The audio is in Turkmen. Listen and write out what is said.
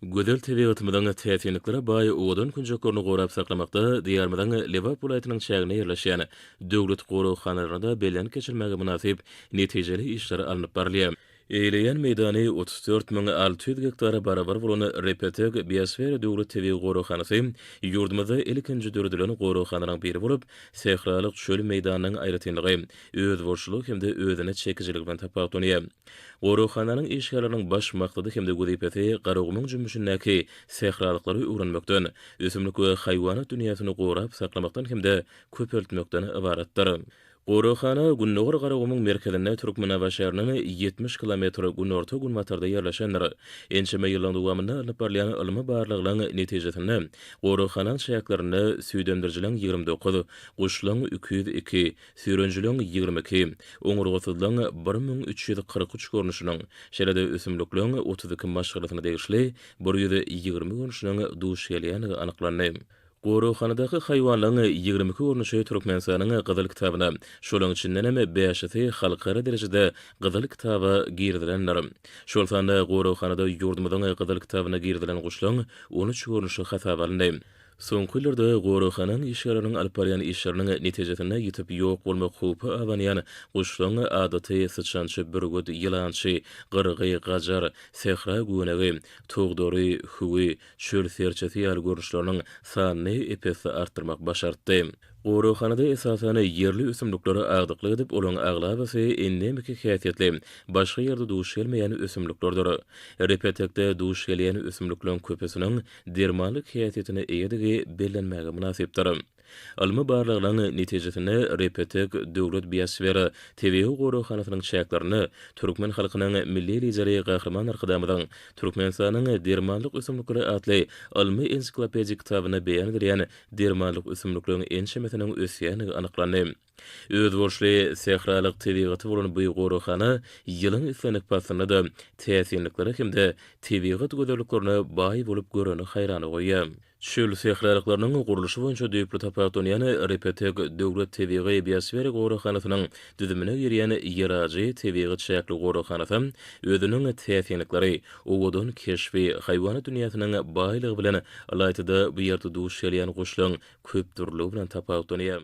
Gözel tebigatymyzyň täsinliklere baý owadan künjeklerini gorap saklamakda Diýarymyzyň Lebap welaýatynyň çäginde ýerleşýän döwlet goraghanalarynda bellenip geçilmäge mynasyp netijeli işler alnyp barylýar. Eýeleýän meýdany 34 600 gektara barabar bolan Repetek biosfera döwlet tebigy goraghanasy ýurdumyzda ilkinji döredilen goraghanalaryň biri bolup, sähralyk çöl meýdanynyň aýratynlygy, özboluşlylygy hem-de özüne çekijiligi bilen tapawutlanýar. Goraghananyň işgärleriniň baş maksady hem-de wezipesi Garagumuň jümmüşindäki sähralyklary öwrenmekden, ösümlik we haýwanat dünýäsini gorap saklamakdan hem-de köpeltmekden ybaratdyr. Goraghana Gündogar Garagumuň merkezinde Türkmenabat şäherinden 70 kilometr günorta-günbatarda ýerleşendir. Ençeme ýyllaryň dowamynda alnyp barylýan ylmy barlaglaryň netijesinde goraghananyň çäklerinde süýdemdirijileriň 29, guşlaryň 202, süýrenijileriň 22, oňurgasyzlaryň 1343 görnüşiniň, şeýle-de ösümlikleriň 32 maşgalasyna degişli 120 görnüşiniň duş gelýändigi anyklandy. Goraghanadaky haýwanlaryň 22 görnüşi Türkmenistanyň Gyzyl kitabyna, şolaryň içindenem bäşisi halkara derejede Gyzyl kitaba girizilendir. Şol sanda goraghanada ýurdumyzyň Gyzyl kitabyna girizilen guşlaryň 13 görnüşi hasaba alyndy. Soňky ýyllarda goraghananyň işgärleriniň alyp barýan işleriniň netijesinde ýitip ýok bolmak howpy abanýan guşlaryň adaty syçançy, bürgüt, ýylançy, gyrgy, gajar, sähra güwenegi, togdary, hüwi, çöl serçesi ýaly görnüşleriniň sanyny ep-esli artdyrmak başartdy. Goraghanada esasan ýerli ösümlikler agdyklyk edip, olaryň aglabasy endemiki häsiýetli, başga ýerde duş gelmeýän ösümliklerdir. Repetekde duş gelýän ösümlikleriň köpüsiniň dermanlyk häsiýetine eýedigi bellenmäge mynasypdyr. Ylmy barlaglaryň netijesinde Repetek döwlet biosfera tebigy goraghanasynyň çäklerinde türkmen halkynyň Milli Lideri Gahryman Arkadagymyzyň Türkmenistanyň dermanlyk ösümlikleri atly ylmy-ensiklopedik kitabynda beýan edilýän dermanlyk ösümlikleriň ençemesiniň ösýändigi anyklandy. Özboluşly sähralyk tebigaty bolan bu goraghana ýylyň islendik paslynda-da täsinliklere hem-de tebigat gözelliklerine baý bolup göreni haýrana goýýar. Çöl sähralyklarynyň gurluşy boýunça düýpli tapawutlanýan Repetek döwlet tebigy biosfera goraghanasynyň düzümine girýän Ýerajy tebigy çäkli goraghanasy özüniň täsinlikleri, owadan keşbi, haýwanat dünýäsiniň baýlygy bilen ylaýta-da bu ýerde duş gelýän guşlaryň köpdürlüligi bilen tapawutlanýar.